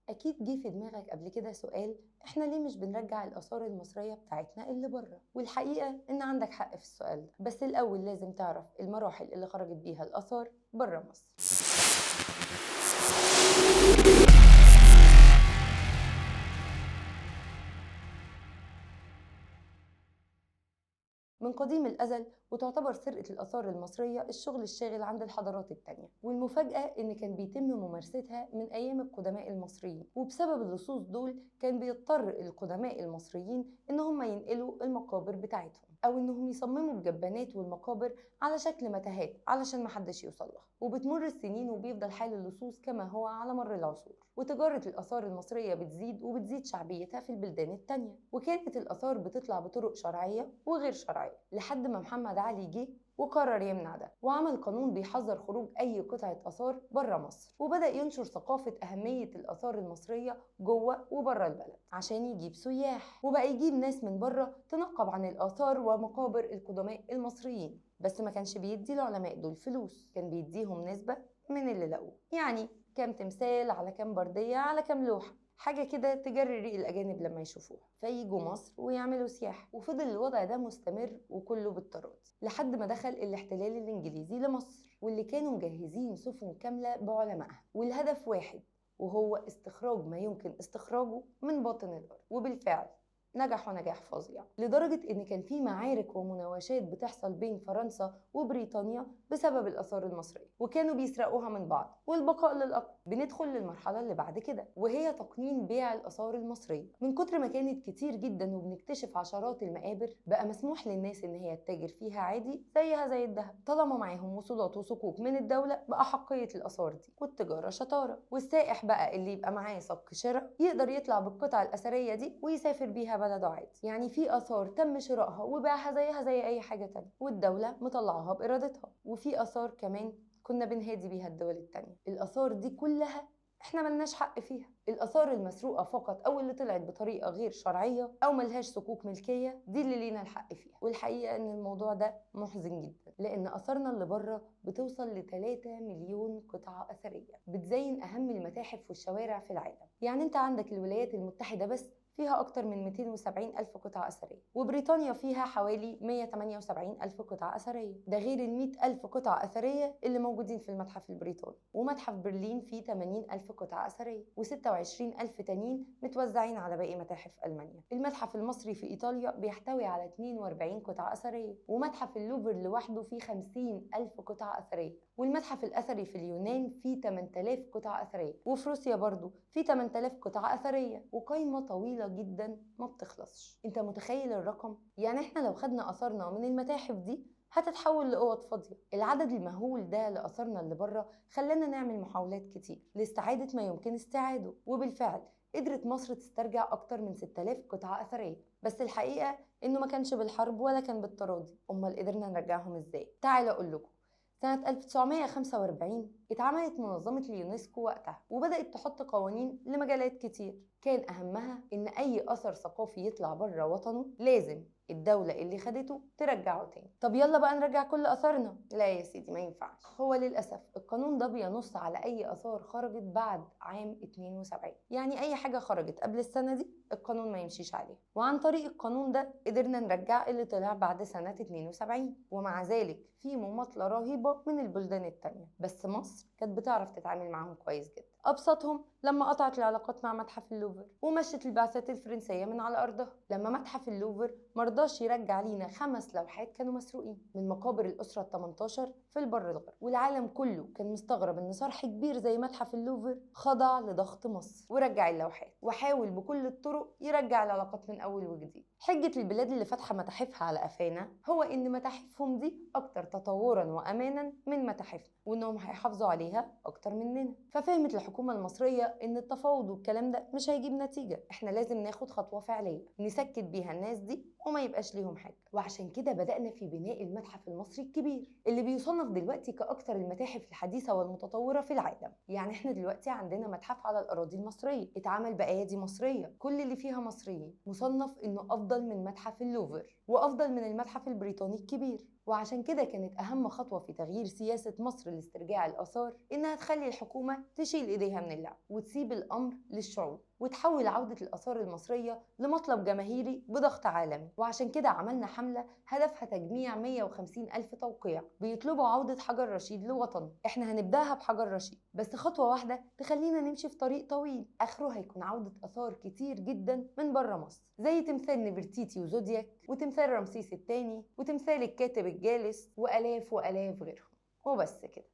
أكيد جه في دماغك قبل كده سؤال: إحنا ليه مش بنرجع الآثار المصرية بتاعتنا اللي بره؟ والحقيقة إن عندك حق في السؤال ده، بس الأول لازم تعرف المراحل اللي خرجت بيها الآثار بره مصر. من قديم الأزل وتعتبر سرقة الآثار المصرية الشغل الشاغل عند الحضارات التانية، والمفاجأة إن كان بيتم ممارستها من أيام القدماء المصريين، وبسبب اللصوص دول كان بيضطر القدماء المصريين إن هم ينقلوا المقابر بتاعتهم، أو إنهم يصمموا الجبانات والمقابر على شكل متاهات علشان محدش يوصل لها. وبتمر السنين وبيفضل حال اللصوص كما هو على مر العصور، وتجارة الآثار المصرية بتزيد وبتزيد شعبيتها في البلدان التانية، وكانت الآثار بتطلع بطرق شرعية وغير شرعية لحد ما محمد علي جه وقرر يمنع ده، وعمل قانون بيحظر خروج أي قطعة آثار بره مصر، وبدأ ينشر ثقافة أهمية الآثار المصرية جوه وبره البلد عشان يجيب سياح، وبقى يجيب ناس من بره تنقب عن الآثار ومقابر القدماء المصريين. بس ما كانش بيدي العلماء دول فلوس، كان بيديهم نسبة من اللي لقوه، يعني كام تمثال على كام بردية على كام لوحة، حاجة كده تجري ريق الأجانب لما يشوفوها فييجوا مصر ويعملوا سياحة. وفضل الوضع ده مستمر وكله بالتراضي لحد ما دخل الاحتلال الإنجليزي لمصر، واللي كانوا مجهزين سفن كاملة بعلمائها، والهدف واحد وهو استخراج ما يمكن استخراجه من باطن الأرض. وبالفعل نجحوا نجاح فظيع، لدرجة إن كان في معارك ومناوشات بتحصل بين فرنسا وبريطانيا بسبب الآثار المصرية، وكانوا بيسرقوها من بعض والبقاء للأقوى. بندخل للمرحلة اللي بعد كده وهي تقنين بيع الآثار المصرية. من كتر ما كانت كتير جدا وبنكتشف عشرات المقابر، بقى مسموح للناس إن هي تتاجر فيها عادي زيها زي الذهب، طالما معاهم وصولات وصكوك من الدولة بأحقية الآثار دي، والتجارة شطارة. والسائح بقى اللي يبقى معاه صك شراء يقدر يطلع بالقطع الأثرية دي ويسافر بيها بلده عادي. يعني في آثار تم شرائها وبيعها زيها زي أي حاجة تانية والدولة مطلعاها بإرادتها، وفي آثار كمان كنا بنهادي بيها الدول التانية. الآثار دي كلها احنا ملناش حق فيها. الآثار المسروقة فقط أو اللي طلعت بطريقة غير شرعية أو ملهاش صكوك ملكية دي اللي لينا الحق فيها. والحقيقة إن الموضوع ده محزن جدا، لأن آثارنا اللي بره بتوصل ل 3 مليون قطعة أثرية بتزين أهم المتاحف والشوارع في العالم. يعني أنت عندك الولايات المتحدة بس فيها أكتر من 270 ألف قطعة أثرية، وبريطانيا فيها حوالي 178 ألف قطعة أثرية، ده غير ال 100 ألف قطعة أثرية اللي موجودين في المتحف البريطاني. ومتحف برلين فيه 80 ألف قطعة أثرية و26 ألف تانيين متوزعين على باقي متاحف ألمانيا. المتحف المصري في إيطاليا بيحتوي على 42 قطعة أثرية، ومتحف اللوفر لوحده فيه 50 ألف قطعة أثرية، والمتحف الأثري في اليونان فيه 8000 قطعة أثرية، وفي روسيا برضو فيه 8000 قطعة أثرية، وقايمة طويلة جدا ما بتخلصش. انت متخيل الرقم؟ يعني احنا لو خدنا آثارنا من المتاحف دي هتتحول لأوض فاضية. العدد المهول ده لآثارنا اللي بره خلانا نعمل محاولات كتير لاستعادة ما يمكن استعاده، وبالفعل قدرت مصر تسترجع أكتر من 6000 قطعة أثرية. بس الحقيقة إنه ما كانش بالحرب ولا كان بالتراضي. أمال قدرنا نرجعهم إزاي؟ تعالوا أقول لكم. سنة 1945 اتعملت منظمة اليونسكو وقتها، وبدأت تحط قوانين لمجالات كتير، كان أهمها إن أي أثر ثقافي يطلع بره وطنه لازم الدولة اللي خدته ترجعه تاني. طب يلا بقى نرجع كل أثرنا. لا يا سيدي ما ينفعش. هو للأسف القانون ده بينص على أي آثار خرجت بعد عام 72، يعني أي حاجة خرجت قبل السنة دي القانون ما يمشيش عليها. وعن طريق القانون ده قدرنا نرجع اللي طلع بعد سنة 72، ومع ذلك في مماطلة رهيبة من البلدان التانية، بس مصر كانت بتعرف تتعامل معاهم كويس جدا. أبسطهم لما قطعت العلاقات مع متحف اللوفر ومشت البعثات الفرنسية من على أرضها، لما متحف اللوفر مرضاش يرجع لينا 5 لوحات كانوا مسروقين من مقابر الأسرة ال18 في البر الغربي. والعالم كله كان مستغرب إن صرح كبير زي متحف اللوفر خضع لضغط مصر ورجع اللوحات، وحاول بكل الطرق يرجع العلاقات من أول وجديد. حجة البلاد اللي فاتحة متاحفها على قفانا هو إن متاحفهم دي أكتر تطورا وأمانا من متاحفنا، وإنهم هيحافظوا عليها أكتر مننا. ففهمت الحكومة المصرية إن التفاوض والكلام ده مش هيجيب نتيجة، إحنا لازم ناخد خطوة فعلية نسكت بيها الناس دي وما يبقاش ليهم حاجة. وعشان كده بدأنا في بناء المتحف المصري الكبير اللي بيصنف دلوقتي كأكتر المتاحف الحديثة والمتطورة في العالم. يعني إحنا دلوقتي عندنا متحف على الأراضي المصرية اتعمل بأيادي مصرية، كل اللي فيها مصريين، مصنف إنه أفضل من متحف اللوفر وأفضل من المتحف البريطاني الكبير. وعشان كده كانت أهم خطوة في تغيير سياسة مصر لاسترجاع الآثار إنها تخلي الحكومة تشيل إيديها من اللعب وتسيب الأمر للشعوب، وتحول عودة الآثار المصرية لمطلب جماهيري بضغط عالمي. وعشان كده عملنا حملة هدفها تجميع 150 ألف توقيع بيطلبوا عودة حجر رشيد لوطنه. احنا هنبدأها بحجر رشيد، بس خطوة واحدة تخلينا نمشي في طريق طويل آخره هيكون عودة آثار كتير جدا من بره مصر، زي تمثال نفرتيتي وزودياك، وتمثال رمسيس الثاني، وتمثال الكاتب الجالس، وآلاف وآلاف غيرهم. وبس كده.